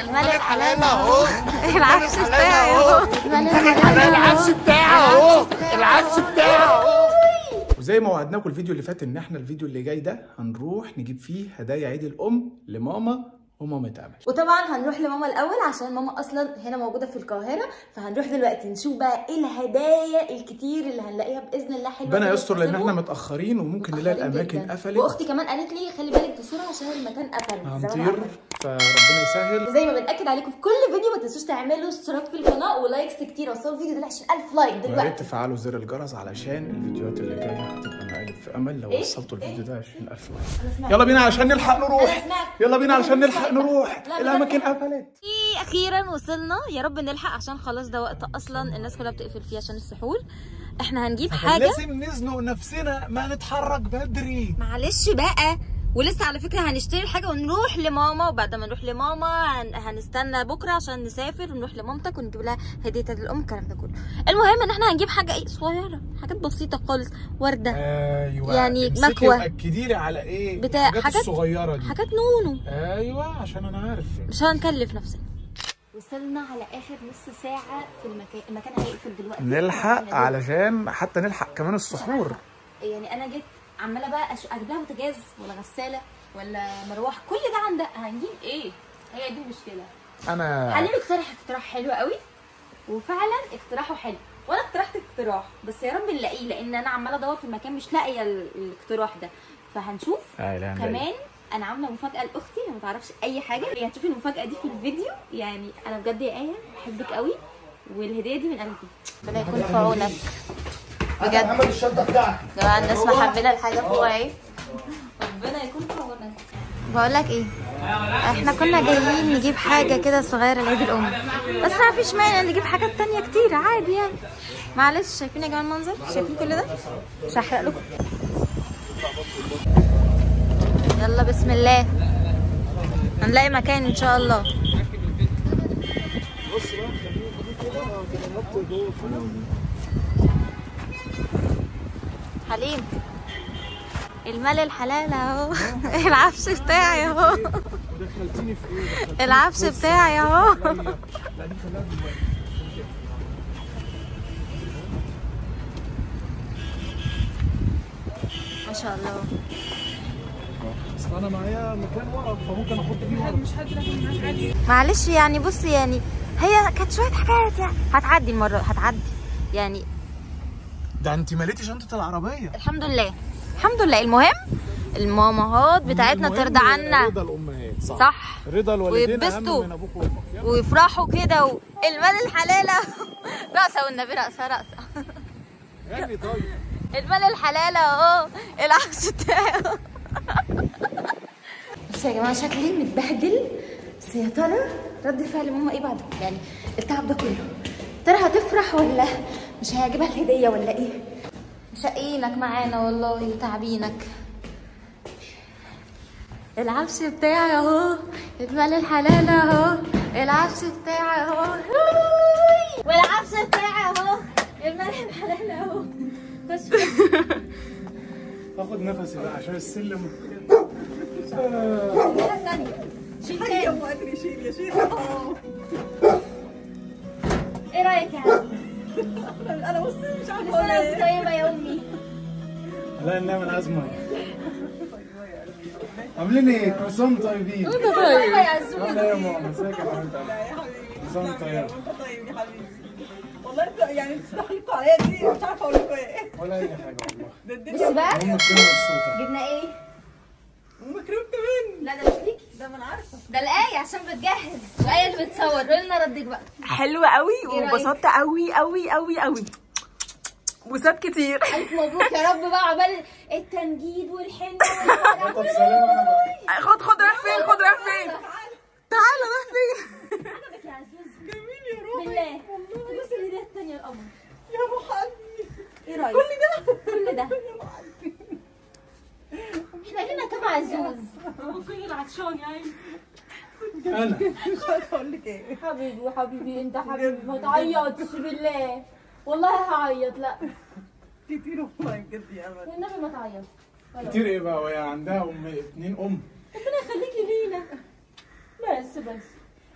المال الحلال اهو، العفش بتاعي اهو، العفش بتاعي اهو، العفش بتاعي اهو. وزي ما وعدناكم الفيديو اللي فات ان احنا الفيديو اللي جاي ده هنروح نجيب فيه هدايا عيد الام لماما وماما امل. وطبعا هنروح لماما الاول عشان ماما اصلا هنا موجودة في القاهرة، فهنروح دلوقتي نشوف بقى ايه الهدايا الكتير اللي هنلاقيها باذن الله حلوة. ربنا يستر لان احنا متاخرين وممكن نلاقي الاماكن قفلت. واختي كمان قالت لي خلي بالك بسرعة عشان المكان قفل، هنطير، فربنا يسهل. وزي ما بنأكد عليكم في كل فيديو ما تنسوش تعملوا اشتراك في القناة و likes كتير، وصلوا الفيديو ده 20000 like دلوقتي. ويا ريت تفعلوا زر الجرس علشان الفيديوهات اللي جاية هتبقى مقالب في امل لو وصلتوا الفيديو ده 20000 like. يلا بينا علشان نلحق نروح، يلا بينا علشان نلحق نروح، الاماكن قفلت. اخيرا وصلنا، يا رب نلحق عشان خلاص ده وقت اصلا الناس كلها بتقفل فيه عشان السحور. احنا هنجيب حاجة، لازم نزنق نفسنا ما نتحرك بدري. معلش بقى، ولسه على فكرة هنشتري الحاجة ونروح لماما، وبعد ما نروح لماما هنستنى بكره عشان نسافر ونروح لمامتك ونجيب لها هديه الام، الكلام ده كله. المهم ان احنا هنجيب حاجة ايه صغيرة، حاجات بسيطة خالص، ورده، ايوه يعني مكوة. اكدي لي على ايه بتاع الحاجات الصغيرة دي، حاجات نونو. ايوه عشان انا عارف مش هنكلف نفسنا. وصلنا على اخر نص ساعة في المكان، المكان هيقفل دلوقتي، نلحق علشان حتى نلحق كمان السحور. يعني انا جيت عماله بقى اجيب لها بوتاجاز ولا غسالة ولا مروحة، كل ده عندها، هنجيب ايه؟ هي دي المشكلة. انا حليم اقترح اقتراح حلو قوي، وفعلا اقتراحه حلو، وانا اقترحت اقتراح بس يا رب نلاقيه، لان انا عماله ادور في المكان مش لاقيه الاقتراح ده، فهنشوف. كمان انا عامله مفاجاة لاختي ما تعرفش اي حاجة، هي هتشوفي المفاجاة دي في الفيديو. يعني انا بجد يا ايه بحبك قوي، والهديه دي من قلبي. ربنا يكون في عونك بجد. عمل الشنطة بتاعتي طبعا الناس محمله الحاجة فوق اهي، ربنا يكون في عونك. بقول لك ايه، احنا كنا جايين نجيب حاجة كده صغيرة لعيد الام، بس ما فيش مانع نجيب حاجات تانية كتير عادي يعني. معلش، شايفين يا جماعة المنظر؟ شايفين كل ده؟ مش هحرق لكم. يلا بسم الله، هنلاقي مكان ان شاء الله. حليم المال الحلال اهو، العفش بتاعي اهو، العفش بتاعي اهو. ما شاء الله. اصل انا معايا مكان ورا فممكن احط فيه ورا، مش قادرة. معلش يعني، بصي يعني هي كانت شوية حاجات يعني هتعدي المرة، هتعدي يعني. ده انت مليتي شنطه العربية. الحمد لله الحمد لله. المهم المامهات بتاعتنا ترضى عنا، رضا الامهات صح، صح. رضا الوالدين اهم من ابوك وامك، ويفرحوا كده المال الحلاله. رقصه والنبي، رقصه رقصه. غني طيب. المال الحلاله اهو، العفش بتاعي. بصوا يا جماعة شكلي متبهدل، بس يا ترى رد فعل ماما ايه بعد يعني التعب ده كله؟ ترى هتفرح ولا مش هيعجبها الهدية ولا ايه؟ شقينك معانا والله وتعبينك. العفش بتاعي اهو، المال الحلال اهو، العفش بتاعي اهو، والعفش بتاعي اهو، المال الحلال اهو. خش اخد نفسي بقى عشان السلم. شيل تاني يا ام شيل يا شيخ. ايه رايك يا عم؟ انا بصي مش عارفه اقول ايه. طيبة يا امي. لا انما انا ازمة. عاملين ايه؟ كل سنة وانتم طيبين. انت طيب يا عزوز. عامله ايه يا ماما؟ ازيك يا حبيبتي؟ كل سنة وانت طيب. وانت طيب يا حبيبي. والله انت يعني بتستحقوا عليا دي، مش عارفه اقول لكم ايه. ولا اي حاجة والله. ده الدنيا بصي بقى، امك تكون مبسوطة. جبنا ايه؟ ومكروب كمان. لا ده مش ليكي، ده ما انا عارفه، ده الآية عشان بتجهز، وآية اللي بتصور. قولي لنا ردك بقى. حلوة قوي وانبسطت قوي قوي قوي قوي، وسات كتير. الف مبروك يا رب بقى، عقبال التنجيد والحنه. طب سلام. انا بقى خد خد رايح فين؟ خد رايح فين؟ تعالى رايح فين؟ عجبك يا عزوز؟ جميل يا روحي بالله. بصي الهدية الثانية القمر يا روح قلبي. ايه رايك؟ كل ده كل ده يا روح قلبي. احنا لينا كام عزوز؟ ممكن العطشان يا عيني. انا مش عارفه اقول لك ايه. حبيبي حبيبي انت حبيبي، ما تعيطش بالله، والله هعيط. لا كتير والله بجد يا امل، والنبي ما تعيط. كتير ايه بقى وهي عندها ام اتنين ام. ربنا يخليكي لينا. بس بس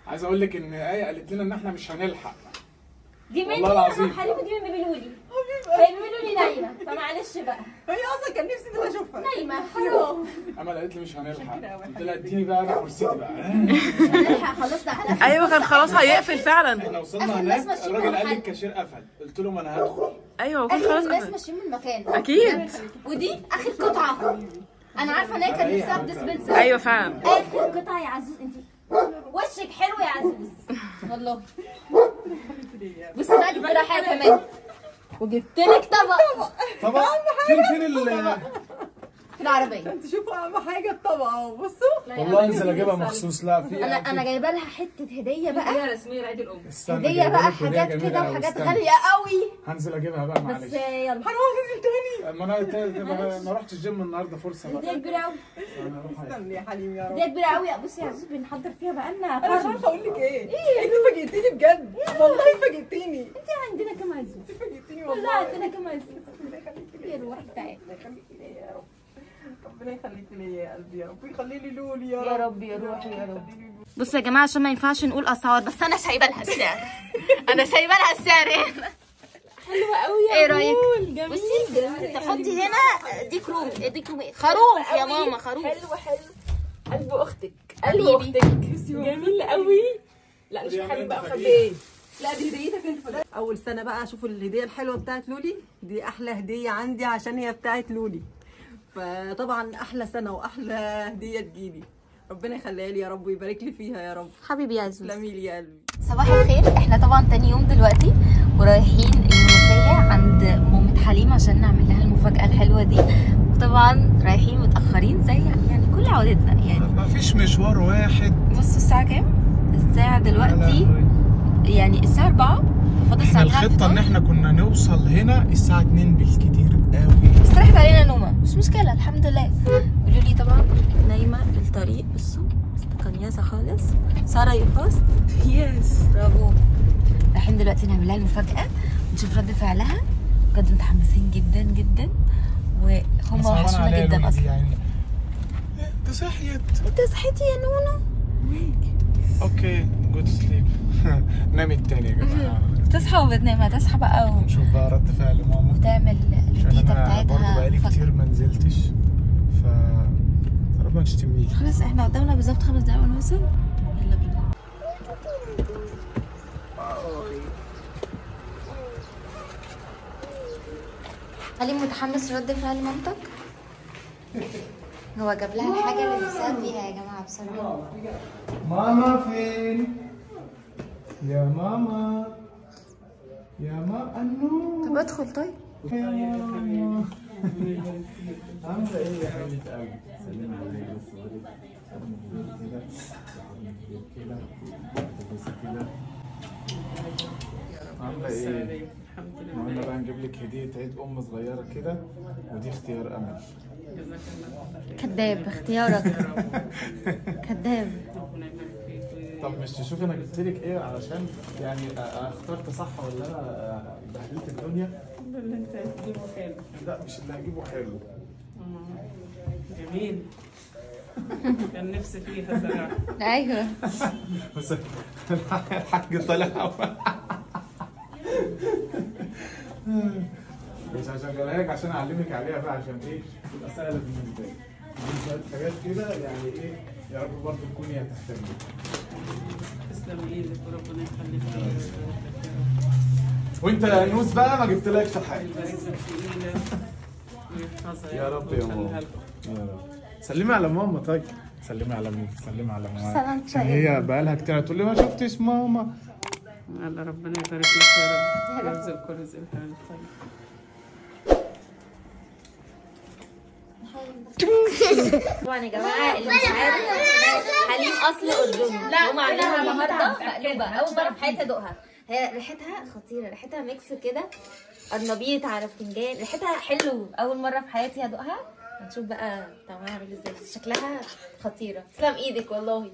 عايز اقول لك ان ايه قالت لنا ان احنا مش هنلحق. دي مني والله حليم، ودي من بيبي لولي. بيبي لولي نايمة فمعلش بقى، هي اصلا كان نفسي ان انا اشوفها نايمة حرام. امل قالت لي مش هنلحق، قلت لها اديني بقى انا فرصتي بقى. مش هنلحق خلاص، ده ايوه كان خلاص هيقفل فعلا. احنا وصلنا هناك الراجل قال لي الكاشير قفل، قلت له ما انا هدخل. ايوه كان خلاص الناس ماشيين من المكان اكيد. ودي اخر قطعه، انا عارفه ان هي كان نفسها ب dispenser. ايوه فعلا اخر قطعه يا عزوز، انت وشك حلو يا عزوز والله. بصي بقى جبت لها حاجة كمان، وجبت لك طبق. طبق فين في العربية. انتوا شوفوا اهم حاجة الطبق اهو، بصوا والله انزل اجيبها مخصوص. لا في انا جايبه لها حتة هديه بقى رسمية لعيد الام، هديه بقى حاجات كده وحاجات غالية قوي. هنزل اجيبها بقى معلش، بس يلا هنروح ننزل تاني. ما انا ما رحتش الجيم النهارده، فرصة بقى. هديه كبيرة قوي. تسلم لي يا حليم يا رب. هديه كبيرة قوي. بصي يا عزوز بنحضر فيها بقالنا. انا مش عارفه اقول لك ايه، انت فاجئتيني بجد والله، فاجئتيني. انت عندنا كام عزوز؟ انت فاجئتيني والله، والله عندنا كام عزوز. ربنا يخليكي ليا يا روح تعالي، ربنا يخليكي ليا يا رب، ربنا يخليكي ليا يا قلبي يا رب، ويخلي لي لولي يا رب يا رب يا روحي يا رب. بصوا يا جماعة عشان ما ينفعش نقول اسعار، بس انا سايبه لها السعر. انا سايبه لها السعر هنا. حلوة قوي يا ايه رايك؟ جميل. بصي تحطي هنا ديك رومي، ديك رومي خروف يا ماما، خروف. حلو حلو. قلب اختك، قلب اختك جميل قوي. لا مش حابب بقى اخبي ايه، لا دي هديتك انت. اول سنة بقى اشوف الهدية الحلوة بتاعت لولي، دي احلى هديه عندي عشان هي بتاعت لولي، فطبعا احلى سنة واحلى هديه تجيلي. ربنا يخليها لي يا رب ويبارك لي فيها يا رب. حبيبي يا عزوز، تسلمي لي يا قلبي. صباح الخير. احنا طبعا تاني يوم دلوقتي ورايحين المنوفية عند مامة حليم عشان نعمل لها المفاجاة الحلوة دي، وطبعا رايحين متاخرين زي يعني كل عودتنا، يعني مفيش مشوار واحد. بصوا الساعة كام؟ الساعة دلوقتي يعني الساعة 4، فاضل ساعتين. الخطة ان احنا كنا نوصل هنا الساعة 2 بالكتير قوي، بس راحت علينا نومه، مش مشكلة الحمد لله. قولوا لي طبعا نايمة في الطريق، بصوا مستقنيسه خالص. ساره you fast؟ yes برافو. رايحين دلوقتي نعمل لها المفاجاة ونشوف رد فعلها. بجد متحمسين جدا جدا، وهم وحشونا جدا اصلا. يعني انت صحيت؟ انت صحيتي يا نونو؟ okay good sleep. نامت تاني يا جماعة. بتصحى وبتنام، هتصحى بقى ونشوف بقى رد فعل ماما وتعمل التيتا بتاعتها. برضه بقالي كتير ما نزلتش، ف ربنا ما تشتمنيش. خلاص احنا قدامنا بالظبط 5 دقايق ونوصل. يلا بينا. حليم متحمس لرد فعل مامتك؟ هو جاب لها الحاجة اللي نفسها فيها يا جماعة بصراحة. ماما فين؟ يا ماما، يا ماما النور. طب ادخل طيب. يا ماما عاملة ايه يا حبيبة قلبي؟ سلمي عليا بس كده كده بس كده. عاملة ايه؟ الحمد لله. قلنا بقى نجيب لك هدية عيد أم صغيرة كده، ودي اختيار أمل. جزاك الله خير. كداب اختيارك. كداب. طب مش تشوفي انا جبت لك ايه علشان يعني اخترت صح ولا انا بهدلت الدنيا؟ اللي انت هتجيبه حلو. لا مش اللي هجيبه حلو. جميل. كان نفسي فيها صراحة. ايوه. بس الحاج طالع مش عشان جالها لك، عشان اعلمك عليها بقى، عشان ايه تبقى سهلة بالنسبة لك. دي شوية حاجات كده يعني ايه، يا رب برضه تكوني هتحتاجيها. تسلم ايدك وربنا يخليك يا رب. وانت يا نوس بقى ما جبتلكش حاجة. يبارك لك في ايدك ويحفظها يا رب يا ماما. يا رب. سلمي على ماما. طيب سلمي على ماما، سلمي على ماما، عشان هي بقالها كتير تقول لي ما شفتش ماما. الله ربنا يبارك لك يا رب ويرزقكم رزق الحلال الطيب. طبعا يا جماعة اللي مش عارف حليم اصل اردني، هم عاملينها النهارده مقلوبة، اول مرة في حياتي ادوقها. هي ريحتها خطيرة، ريحتها mix كده قرنبيط على بتنجان، ريحتها حلو، اول مرة في حياتي هدوقها. هنشوف بقى طعمها عامل ازاي، شكلها خطيرة. تسلم ايدك والله.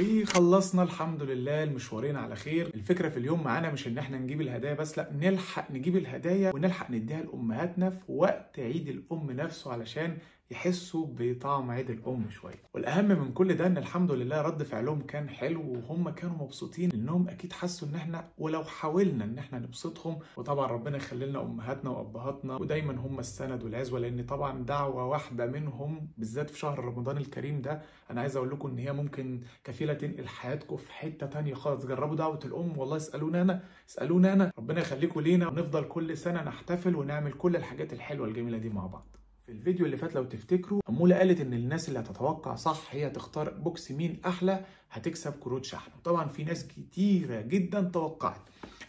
وخلصنا الحمد لله المشوارين على خير. الفكرة في اليوم معانا مش ان احنا نجيب الهدايا بس، لا نلحق نجيب الهدايا ونلحق نديها لامهاتنا في وقت عيد الام نفسه، علشان يحسوا بطعم عيد الام شوية. والاهم من كل ده ان الحمد لله رد فعلهم كان حلو، وهم كانوا مبسوطين انهم اكيد حسوا ان احنا ولو حاولنا ان احنا نبسطهم. وطبعا ربنا يخلي لنا امهاتنا وابهاتنا، ودايما هم السند والعزوه، لان طبعا دعوه واحدة منهم بالذات في شهر رمضان الكريم ده، انا عايز اقول لكم ان هي ممكن كفيله تنقل حياتكم في حتة تانية خالص. جربوا دعوه الام، والله اسالونا انا، اسالونا انا. ربنا يخليكم لينا، ونفضل كل سنة نحتفل ونعمل كل الحاجات الحلوة الجميلة دي مع بعض. في الفيديو اللي فات لو تفتكروا أمولة قالت ان الناس اللي هتتوقع صح هي تختار box مين احلى هتكسب كروت شحن، وطبعا في ناس كتيرة جدا توقعت.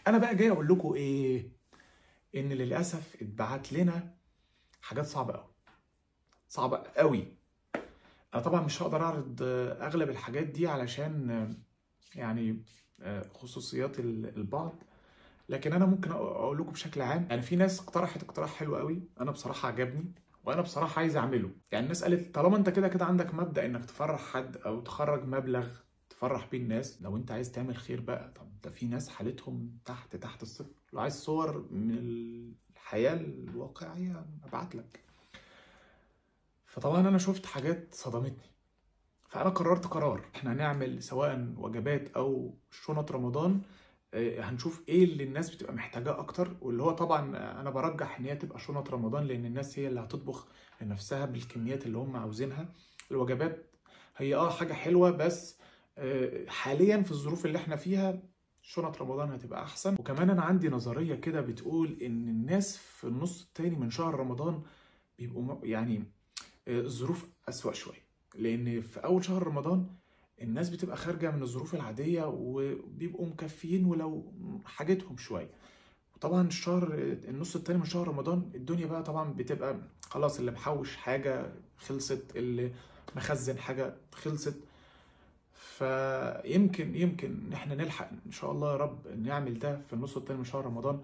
انا بقى جاي اقول لكم ايه، ان للاسف اتبعت لنا حاجات صعبة قوي، صعبة قوي. انا طبعا مش هقدر اعرض اغلب الحاجات دي علشان يعني خصوصيات البعض، لكن انا ممكن اقول لكم بشكل عام. يعني في ناس اقترحت اقتراح حلو قوي، انا بصراحة عجبني وانا بصراحة عايز اعمله. يعني الناس قالت طالما انت كده كده عندك مبدا انك تفرح حد او تخرج مبلغ تفرح بيه الناس، لو انت عايز تعمل خير بقى، طب ده في ناس حالتهم تحت تحت الصفر، لو عايز صور من الحياة الواقعية ابعت لك. فطبعا انا شفت حاجات صدمتني، فانا قررت قرار احنا هنعمل سواء وجبات او شنط رمضان، هنشوف ايه اللي الناس بتبقى محتاجاه اكتر، واللي هو طبعا انا برجح ان هي تبقى شنط رمضان، لان الناس هي اللي هتطبخ لنفسها بالكميات اللي هم عاوزينها. الوجبات هي حاجة حلوة، بس حاليا في الظروف اللي احنا فيها شنط رمضان هتبقى احسن. وكمان انا عندي نظرية كده بتقول ان الناس في النص التاني من شهر رمضان بيبقوا يعني الظروف اسوأ شوية، لان في اول شهر رمضان الناس بتبقى خارجة من الظروف العادية وبيبقوا مكفيين ولو حاجتهم شوية. وطبعا الشهر النص التاني من شهر رمضان الدنيا بقى طبعا بتبقى خلاص، اللي محوش حاجة خلصت، اللي مخزن حاجة خلصت. فيمكن يمكن احنا نلحق ان شاء الله يا رب نعمل ده في النص التاني من شهر رمضان،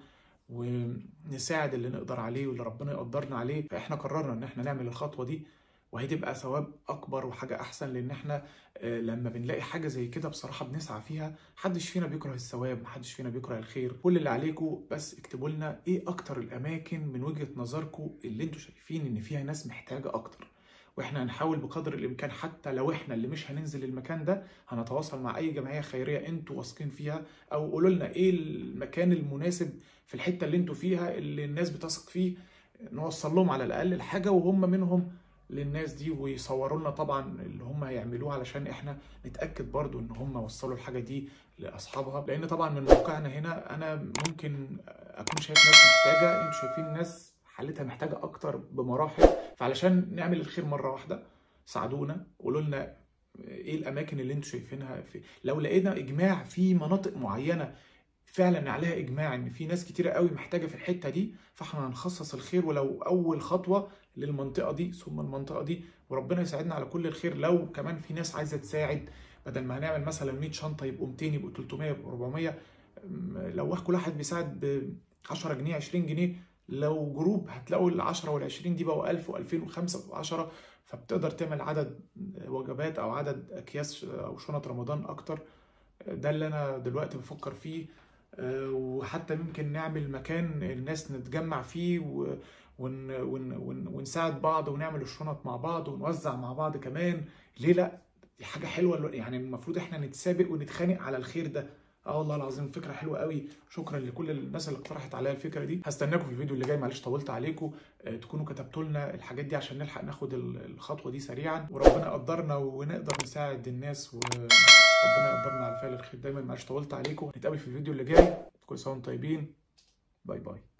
ونساعد اللي نقدر عليه واللي ربنا يقدرنا عليه. فاحنا قررنا ان احنا نعمل الخطوة دي، وهتبقى ثواب اكبر وحاجه احسن، لان احنا لما بنلاقي حاجة زي كده بصراحة بنسعى فيها. محدش فينا بيكره الثواب، محدش فينا بيكره الخير. كل اللي عليكم بس اكتبوا لنا ايه اكتر الاماكن من وجهه نظركم اللي انتوا شايفين ان فيها ناس محتاجه اكتر، واحنا هنحاول بقدر الامكان حتى لو احنا اللي مش هننزل المكان ده هنتواصل مع اي جمعية خيرية انتوا واثقين فيها، او قولوا لنا ايه المكان المناسب في الحتة اللي انتوا فيها اللي الناس بتثق فيه، نوصل لهم على الاقل الحاجة وهم منهم للناس دي، ويصوروا لنا طبعا اللي هم هيعملوه علشان احنا نتاكد برضو ان هم وصلوا الحاجة دي لاصحابها. لان طبعا من موقعنا هنا انا ممكن اكون شايف ناس محتاجه، انتوا شايفين ناس حالتها محتاجه اكتر بمراحل. فعلشان نعمل الخير مرة واحدة ساعدونا، قولوا لنا ايه الاماكن اللي انتوا شايفينها في. لو لقينا اجماع في مناطق معينة فعلا عليها اجماع ان في ناس كتيرة قوي محتاجه في الحتة دي، فاحنا هنخصص الخير ولو اول خطوة للمنطقة دي ثم المنطقة دي، وربنا يساعدنا على كل الخير. لو كمان في ناس عايزه تساعد، بدل ما هنعمل مثلا 100 شنطه يبقوا 200 يبقوا 300 يبقوا 400، لو كل واحد بيساعد ب 10 جنيه 20 جنيه، لو group هتلاقوا ال 10 وال 20 دي بقوا 1000 و2000 و5 و10، فبتقدر تعمل عدد وجبات او عدد اكياس او شنط رمضان اكتر. ده اللي انا دلوقتي بفكر فيه، وحتى ممكن نعمل مكان الناس نتجمع فيه ونساعد بعض ونعمل الشنط مع بعض ونوزع مع بعض كمان. ليه لا؟ دي حاجة حلوة، يعني المفروض احنا نتسابق ونتخانق على الخير ده. والله العظيم فكرة حلوة قوي. شكرا لكل الناس اللي اقترحت عليا الفكرة دي. هستناكم في الفيديو اللي جاي، معلش طولت عليكم، تكونوا كتبتوا لنا الحاجات دي عشان نلحق ناخد الخطوة دي سريعا، وربنا يقدرنا ونقدر نساعد الناس، وربنا يقدرنا على فعل الخير دايما. معلش طولت عليكم، نتقابل في الفيديو اللي جاي. كل سنة وانتم طيبين، bye bye.